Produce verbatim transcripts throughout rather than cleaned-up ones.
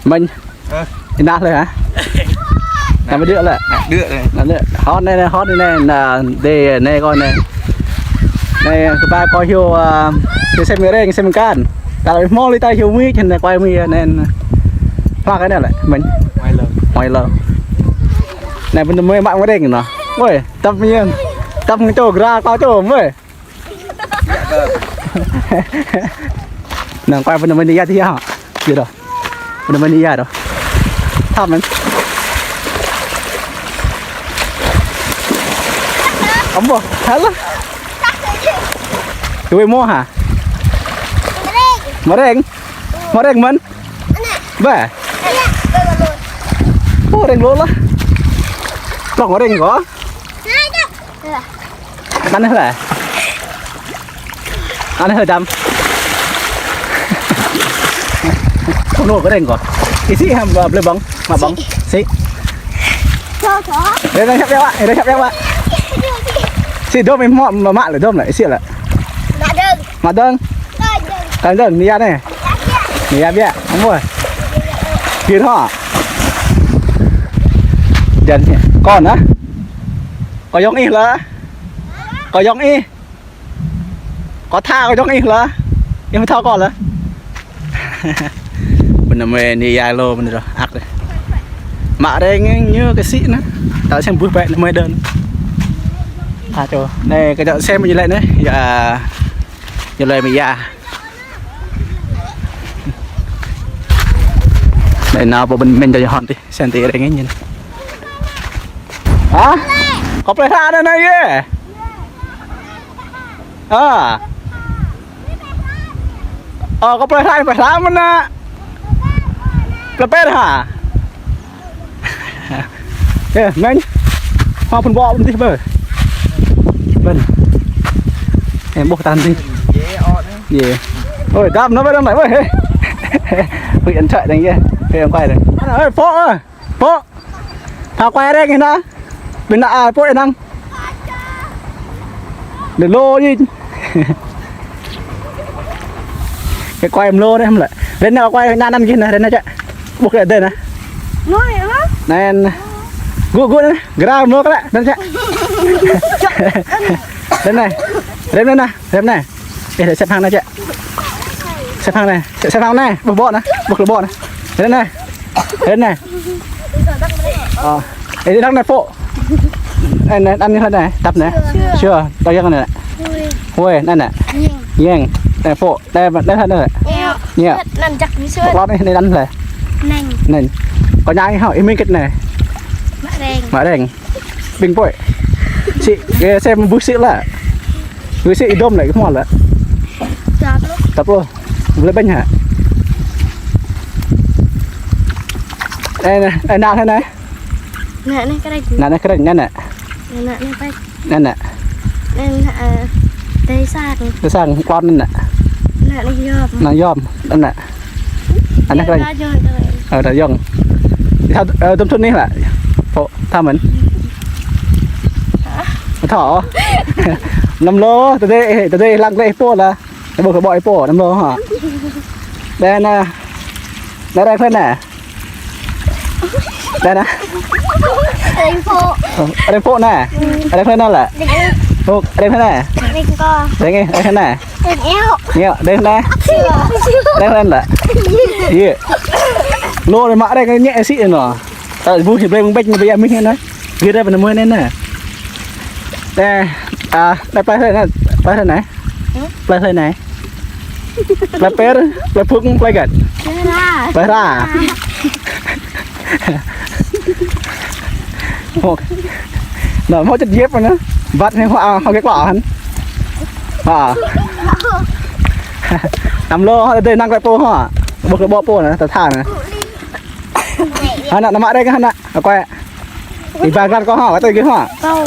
Mĕnh. Ơ. Ih nao lĕ hă? Nao mơ̆ đư̆ lĕ? Đư̆ lĕ. Nao đư̆. Hŏ anai, anai, hŏ anai, anai, anai, đê anai kâo anai. Anai, kơ ba kâo hyu, a, hyu sem reng, sem kan. Tơl hmâo lĕ ta hyu mi, čen anai kuai mi anai. Hloh kơ anai lĕ, mĕnh. Huai lơ. Huai lơ. Anai, bơnai mă reng anŭn. Wơi, tăp mi. Tăp ngă čô gra kâo čô, wơi. Năng kuai bơnai mơ̆n ia tih hă? Yua dah. Bơnai mơ̆n ia dah. Tăp mĕnh. Ambo, halo. Tui mơ̆ hă? Mă reng. Mă reng mơ̆n. Ba. Ô, reng lô̆ lah. Plŏng reng kâo. Anai lĕ. Anai lĕ dăm. Kâo nô kơ reng kâo. Ih sĭ hă, blơi ƀơ̆ng, mă ƀơ̆ng. Sĭ. Reng reng hiăp hiăp wă, reng hiăp hiăp wă. Sĭ dôm ih mă, mă mă lĕ dôm lĕ, ih sĭ lĕ. Mă dơ̆ng. Mă dơ̆ng. Kơ dơ̆ng, anai ia anai. Anai ia biă, ambo. Kir hă. Jăn anai. Kâo anai. Kâo yŏng ih lĕ. Kâo yŏng ih. Kâo tha kâo yŏng ih lĕ. Ih mă tha kâo lĕ. Bơnai mơ̆n anai ia lô̆ bơnai dah. Ak dêh. Mă reng ñu kơ sĭ anai. Tơl sem ƀuh bĕ anai mơ̆n dơ̆n. Tha čô. Anai kơ čô sem ñu lĕ anai. Ia. Ñu lĕ mơ̆ ia. Anai nao pơ bơnai mơ̆n čô Yôhan tih. Sen ti reng ñen. Hă? Kâo plơi hla anai anai yơh. Ơ. Ơ, kâo plơi hla, plơi hla mơ̆n anai. Plơi pĕr hă? Ơ, mĕnh. Hmâo phun ƀô̆ ƀun tih bơ. Ƀơ̆n. Em ƀuh tăn tih. Yê. Ôi, dăm anai bơ dăm anai bơ. Huĭ ăn čă dơ̆ng yơh. Huĭ ăn kuai dơ̆ng. Ơi, pô ơi. Pô. Tha kuai reng anai. Bơnai, a, pô anai. Đơ lô yơh. Kơ kuai mlô anai hăm lĕ. Reng anai kuai anăn anăn gih anai, reng anai čă. Ƀuh kơ đơi anai. Anai. Gŭ gŭ anai. Gra mlô kơ lĕ. Reng anai čă. Reng anai. Reng anai. Rem anai. Ê, sep hăng anai čă. Sep hăng anai. Sep, sep hăng anai. Ƀuh ƀô̆ anai. Ƀuh kơ ƀô̆ anai. Rem anai. Rem anai. Ơ. Ê, đăng anai pô. Ê, anai, anai anai. Tăp anai. Chưa. Tao yăng anai. Huê, anai anai. Yăng. Anai pô. Anai, anai anai. Ñe. Anăn jak ni sơ. Lót anai, anai anăn lĕ. Anăn. Anăn. Kâo ñai hă, ih mĭn kĕt anai. Mă reng. Mă reng. Ƀing pô. Sĭ, kơ sem ƀuh sĭ lĕ. Ƀuh sĭ ih dôm lĕ, kơ hmâo lĕ. Tăp lu. Tăp lu. Blơi ƀañ hă? Ê, anai, ê, anai, anai. Anai, anai, kơrĕč. Anai, anai, kơrĕč, anai, anai. Anai, anai, ƀañ. Anai, anai. Anai, anai, ơ, tơi sang. Tơi sang, klon anai, anai. Anai, anai, yom. Anai, yom. Anai, anai. Anai, kơrĕč. Yom, yom, yom. Ơ, dah yom. Ih tha, ơ, dôm thŭn anai lĕ. Pô, tha mơ̆n. Hă? Tha. Năm lô, tơdơi, tơdơi lăng lĕ pô lah. Ih ƀuh kơ ƀô̆ ih pô, năm lô hă. Đe anai. Đe reng plơi anai. Đe anai. Reng pô. Ơ, reng pô anai. Reng plơi anai lĕ. Reng. Ơ, reng plơi anai. Reng kâo. Reng ih, reng plơi anai. Reng eo. Eo, reng anai. Reng plơi anai lĕ. Yê. Lô anai mă reng ñe sĭ anai. Tơl ƀuh si blơi mơ̆ng ƀĕč anai ƀiă mih anai. Gih dah bơnai mơ̆n anai anai. Đe, a, đe plơi anai, plơi anai. Hă? Plơi anai. Plơi pĕr, plơi phŭk, plơi găt. Plơi hra. Plơi hra. Hmâo. Anai, hmâo čĕt yep anai. Băt anai hmâo, a, hmâo kĕ klă hăn. Hă. Năm lô, hă, tơdơi năng kơ pô hă. Ƀuh kơ ƀô̆ pô anai, tơl tha anai. Hă, anai, anai mă reng hă anai. Kuai. Ih ba glan kâo hă, kâo tui gih hă. Kâo.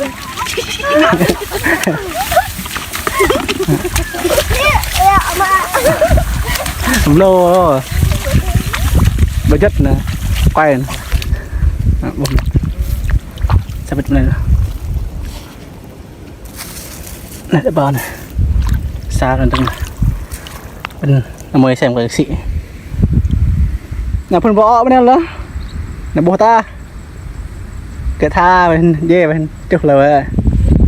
Mlô. Bơjăt anai. Kuai anai. Anai, ƀuh anai. Sa bĕt anai. Anai, đe ba anai. Sa anai dơ̆ng anai. Ƀing anai mơi sem kơ sĭ. Anai phun ƀô̆ ôh anai lĕ. Anai ƀuh ta. Kơ tha ƀing, djai ƀing, čuh lĕ wơ̆t.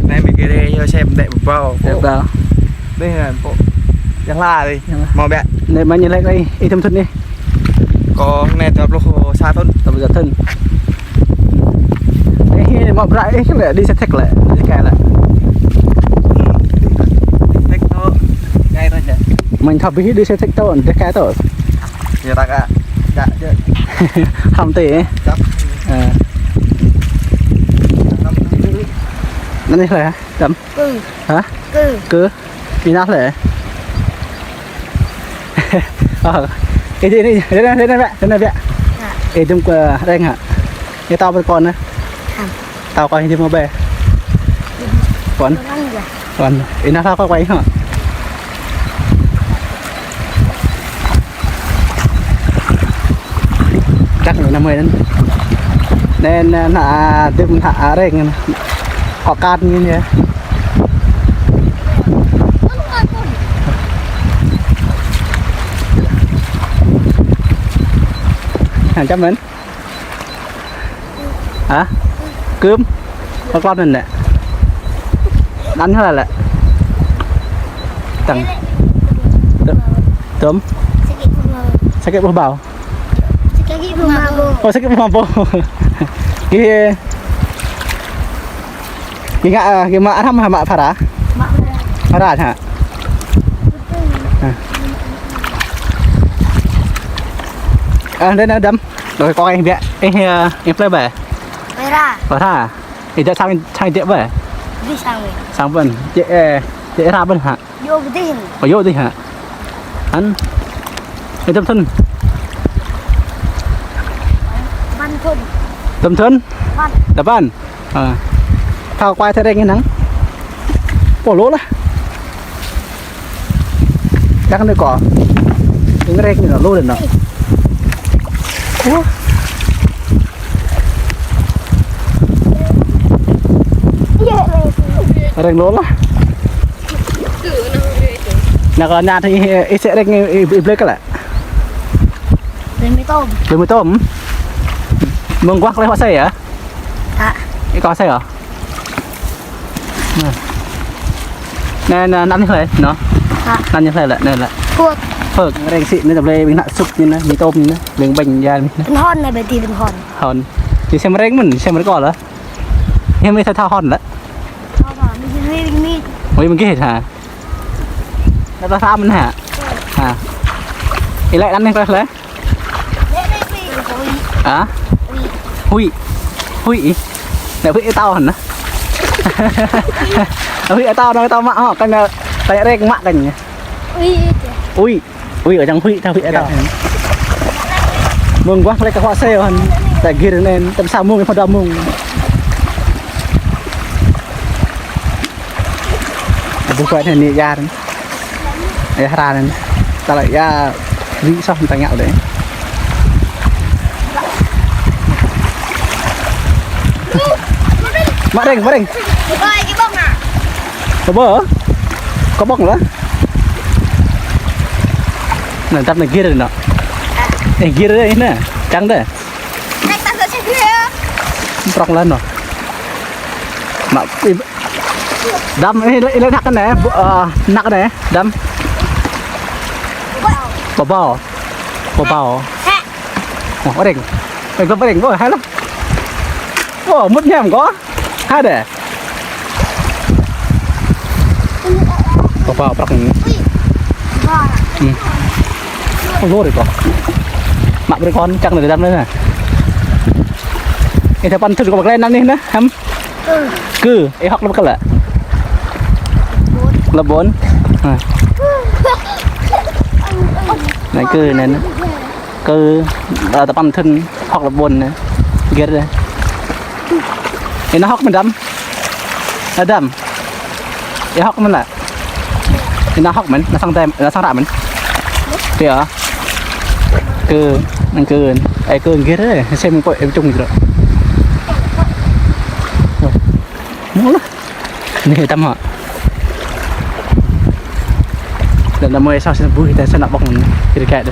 Anai mĭ kơ djai, yua sem đĕ ƀu ƀâo. Đĕ ƀâo. Dih anai, pô. Yang hla dih. Yang hla. Mâo biă. Anai mơ̆n ñu lĕ anai, ih tơm thŭn anai. Kâo anai tơm pluh sa thŭn. Tơm pluh sa thŭn. Ih, anai mâo brơi ih lĕ, đĭ sa thek lĕ, đĭ kai lĕ. Thek tŏ, kai rơ̆ jă. Mơ̆n thâo ƀing đĭ sa thek tŏ, đĭ kai tŏ. Ñu ta ka, ka, ka. Hăm tê, eh? Dăp. Ơ. Hăm tê. Anai lĕ, dăm. Kơ. Hă? Kơ. Kơ. Anai lĕ. Ơ. Ê, đi, đi, đi, đi, đi, đi, đi, đi. Hă? Ê, dum kơ reng hă? Ê, tao ƀơi kon nă. Hăm. Tao kơ hĭ dum mă bĕ. Kon. Kon. Ê, anai tao kơ quay hă? Chắc là năm mươi đến. Nên, à, nă, à, tìm nă, à, reng. Có cát như thế. Hàng trăm mến. Hă? Kưm. Có con mình nè. Đánh hả lẹ? Tăng. Tôm. Sakit ƀuh ƀâo. Sakit ƀuh mă pô. Ơ, sakit ƀuh mă pô. Gih, gih ngă, gih mă arăm hă, mă phara? Mă phara. Phara hă? Hă. Ơ, anai nă dăm. Đôi kơ ih biă. Ih, ơ, ih plơi ƀơi? Phara. Phara. Ih djă sang, sang djă ƀơi? Dih sang ƀơi. Sang ƀơi. Djă, ơ, djă ih ra ƀơi hă? Yua dih. Ơ, yua dih hă? Anŭn. Ih tơm thŭn? Dua păn thŭn. Tơm thŭn? Dua păn. Dua păn. Ơ. Thâo quay thâo reng ñu năng. Pô lô lah. Chắc anai kơ. Ñu reng ñu lô đĕ nă. Ơ. Reng lô lah. Anai kơ anai tơ ih, ih sĕ reng ih, ih, ih blek lĕ. Blek mì tôm. Blek mì tôm. Mơ̆ng guah klĕ huă asơi hă? Hă. Ih kơ asơi hă? Anai. Anai, anai, anŭn anai lĕ, nă. Hă. Anŭn anai lĕ, anai lĕ. Phơk. Phơk, reng sĭ anai, ta blĕ ƀing nă sup anai, mì tôm anai, ƀing ƀañ ya anai. Ƀing hon anai, ƀing ti ƀing hon. Hon. Či sem reng mơ̆n, sem reng kơ lĕ. Hiam ih thâo thâo hon lĕ. Thâo hon, mĭn mĭn mĭn. Ôi, mĭn gih hă? Anai ta sa mơ̆n hă? Hă. Ih lĕ anŭn anai lĕ. Hă? Huĭ. Huĭ. Anai huĭ tao hă? Huĭ tao anai tao mă hŏ, kăn anai rek mă kăn. Huĭ. Huĭ. Ui, ơ, čang huĭ, ta huĭ ta. Mơ̆ng guah plek kơ huă asơi hăn. Ta gir anŭn, ta sa mông, pha dua mông. Ƀuh kuat anai ya. Ih hra anŭn. Ta lĕ ya, huĭ soh ta ngă đĕ. Mă reng, mă reng. Kơ ƀơ̆ng. Kơ ƀơ̆ng lĕ. Anŭn tăp anai gir anŭn. Ơ, gir anŭn. Čang đĕ. Prŏng lăn anŭn. Mă, ih, dăm, ih, ih, ih, năk anai, ơ, năk anai, dăm. Pơbao. Pơbao. Ơ, reng. Ơ, kơ reng, ơ, hai lĕ. Ơ, mŭt ñam kơ. Hai đĕ. Pơbao prăk anai. Ơ, lô đĕ kơ. Mă brơi kơ čang đĕ dăm đĕ anai. Ih, ta păn thŭn kơ ƀơi klĕ anŭn anai, hăm. Kơ. Kơ, ih hŏk lăp kơ lĕ. Lăp ƀôn. Hă. Anai kơ anai. Kơ, ơ, ta păn thŭn hŏk lăp ƀôn anai. Gir đĕ. Ih nao hŏk mơ̆n dăm. Ơ dăm. Ih hŏk mơ̆n lĕ. Ih nao hŏk mơ̆n, nao sang tem, nao sang ră mơ̆n. Pia. Kơ, anŭn kơ, ơ kơ gir đĕ, sem kơ em čung gir đĕ. Mơ̆ lah. Anai tăm hă. Đa đa mơi sa sa ƀuh ta sa nă ƀơ̆ng kir kĕ đĕ.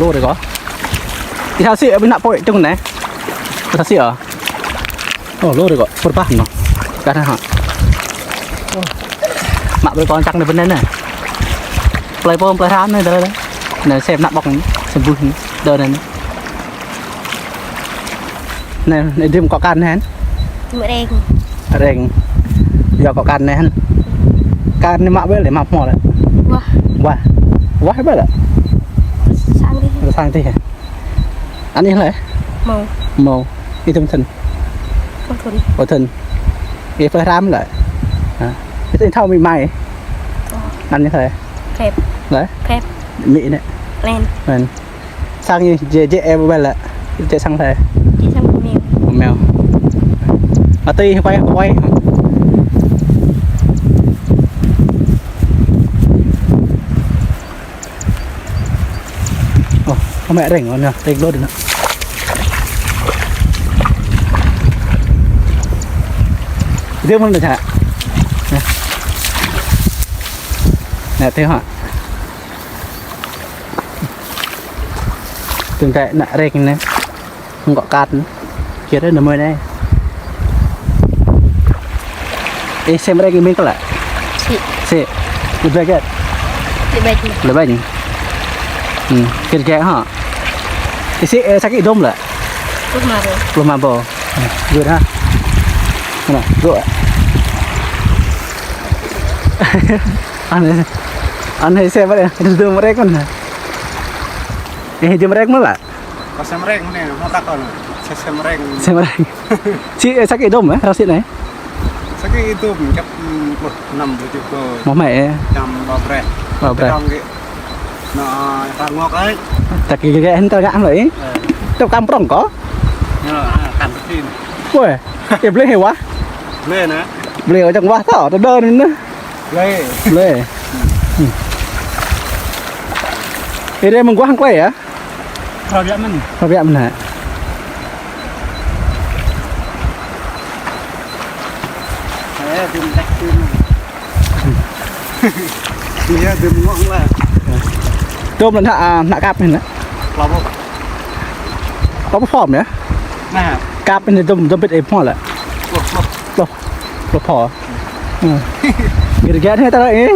Lô rơkâo. Ih, thâo sĭ, ƀing ană pô čung anai. Thâo sĭ ơ. Ơ, lô rơkâo. Pơrơpah anŭn. Kah anai hă. Mă brơi kâo čang anai pơ anai anai. Plơi pô, plơi hrăm anai, dơ̆ anai. Anai sem ană ƀŏk anai. Sem ƀuh anai. Dơ̆ anai anai. Anai, anai djơ̆ kâo kan anai hă? Mă reng. Reng. Yua kâo kan anai hă? Kan anai mă ƀơi lĕ, mă hmâo lĕ? Wah. Wah. Wah ƀơi lĕ? Sang tih. Sang tih hă? Anai lĕ? Mâo. Mâo. Ih tơm thŭn? Ơ thŭn. Ơ thŭn. Ih plơi hrăm lĕ? Hă? Ih tơm thâo mĭ mai? Ơ. Anai lĕ? Phep. Lĕ? Phep. Mĭ anai? Len. Len. Sang ñu jĕ, jĕ ƀơi lĕ? Jĕ sang tơi? Jĕ sang Pơmeo. Pơmeo. Atơi quay, quay. Ơ, kâo mă reng, ơ, anai, reng lô dih anai. Djơ̆ mơ̆n anai hă? Anai. Anai, tui hă? Tơm tơi ană reng anai. Hăng kâo kan. Kiăng anai mơi anai. Ih sem reng ih mĭn kơ lĕ? Sĭ. Sĭ. Lĕ ƀĕ kơ? Lĕ ƀĕ. Lĕ ƀĕ. Hmm, kiăng hă? Ih sĭ, ơ, sa kơ dôm lĕ? Pluh rơma rơbâo. Pluh rơma rơbâo. Hmm, gơ̆ hă? Anai, gơ̆. Anai, anai sem reng, dôm reng mơ̆n. Ih, dôm reng mơ̆n lĕ? Kâo sem reng anai, hmâo prăk kâo anai. Sem, sem reng. Sem reng. Sĭ, ơ, sa kơ dôm, ơ, rơsĭ anai? Sa kơ dôm, čăp, ưm, pluh năm, pluh tơjuh kơ. Hmâo mơai, ơ? Čăm ƀâo brơi. Ƀâo brơi. Tơdang kơ. Anai, ơ, ră ngŏk ai. Ta kơ gơ̆ hơnăl gơ̆ mơ̆n lĕ, ơ? Ơ. Tơl kăm prong kâo? Anai, ơ, kăm tơtin. Weh, ih blơi hĭ wah? Blơi anai. Blơi kâo čang wah tơ, tơdơi anai. Blơi. Blơi. Hmm. Ih rai mơguah hăng klei ơ? Rơbiă mơ̆n. Rơbiă mơ̆n hă? Ơ, dôm đek dôm. Ih, dôm ngŏk lĕ. Dôm lĕ hă, a, ană kap anai. Klâo pluh. Klâo pluh phom yơh? Anai. Kap anai dôm, dôm pĭt ih hmâo lĕ? Klâo pluh. Klâo pluh. Klâo pluh phom. Hmm. Gir gơ̆ anai ta lĕ ih?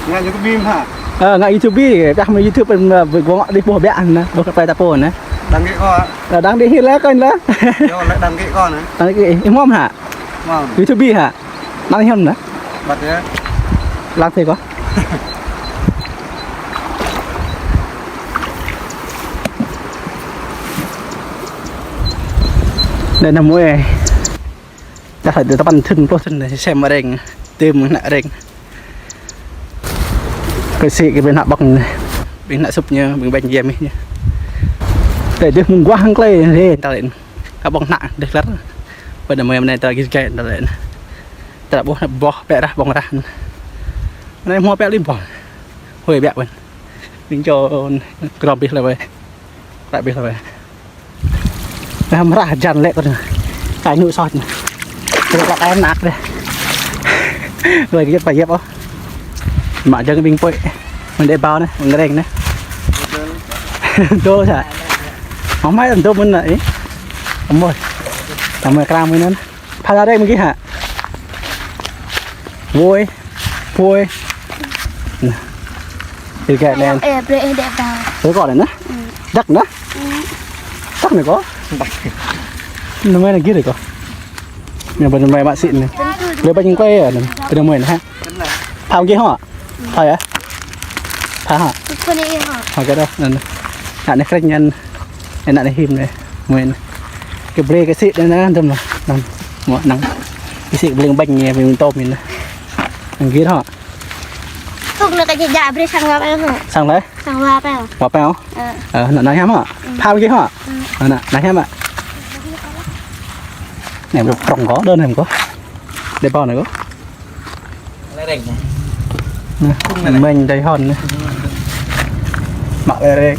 Ngă YouTube hă? Ơ, ngă YouTube, pioh mơ̆ng YouTube pơ, ơ, ƀơi guang đih ƀuh biă anai, ƀuh kơ plei ta pô anai. Đăng ký kâo hă? Ơ, đăng đih hĭ lĕ kâo anai. Yơh, lĕ đăng ký kâo anai. Đăng ký, ih hmâo hă? Hmâo. YouTube hă? Đăng hĭ anai. Bật yơh. Lăng thê kâo. Anai anăm mơai. Dah lĕ tơpăn thŭn pluh thŭn anai sem reng, tơm ană reng. Kơ sĭ kơ ƀing ană ƀŏk anai. Ƀing ană sŭp ñu, ƀing ƀañ jĕ mih ñu. Tơl djơ̆ mơguah hăng klei, ơ, tơl anai. Ană ƀŏk anai dêh lăr. Ƀơi anai mơi anai tơl gir gơ̆ tơl anai. Tơl ƀuh anai ƀuh pĕ rah ƀơ̆ng rah. Anai hmâo pĕ lĕ ƀuh. Huai biă ƀơ̆n. Ƀing čô grom abih lĕ weh. Ră abih lĕ weh. Dah mơrah hơjan lĕ kơ anai. Kơ ñu soh anai. Kơ lăk ai mơnă dêh. Weh, gơyut pơyep ôh. Mă jơ̆ng ƀing pui. Mơ̆ng đe ƀâo anai, mơ̆ng reng anai. Dô sa. Hmâo mơai dôm mơ̆n anai. Ih. Hmâo. Tơm mơi kram mơi anai. Phara reng mơ̆ng gih hă? Woi. Woi. Anai. Ih gơ̆ anai. Ơ, brơi ih đe ƀâo. Brơi kâo anai anai. Hmm. Đăk anai. Hmm. Đăk anai kâo. Đăk. Anai mơi anai gir kâo. Anai ƀơi anai mơi mă sĭ anai. Lĕ ƀơi ñu klei anai. Ƀơi anai mơi anai hă? Phao gih hă? Phao yơh? Phao hă? Phao anai hă? Phao gih đôč anai. Ană anai krĕč anai. Ană anai him anai. Mơi anai. Kơ brơi kơ sĭ anai anai, dôm anai. Anai. Mă anai. Kơ sĭ kơ bleng ƀañ anai, ƀing tôm anai. Anai gir hă? Tŭk anai kơ jĕ jă brơi sang wap anai hă? Sang lĕ? Sang wap anai. Wap anai hă? Ơ. Ơ, anai anai hiam hă? Ừ. Phao gih hă? Ừ. Anai anai hiam hă? Anai ƀu prong kâo, đơ anai kâo. Đe ƀâo anai kâo. Lĕ reng. Anai, mơ̆ng đai hon anai. Mă lĕ reng.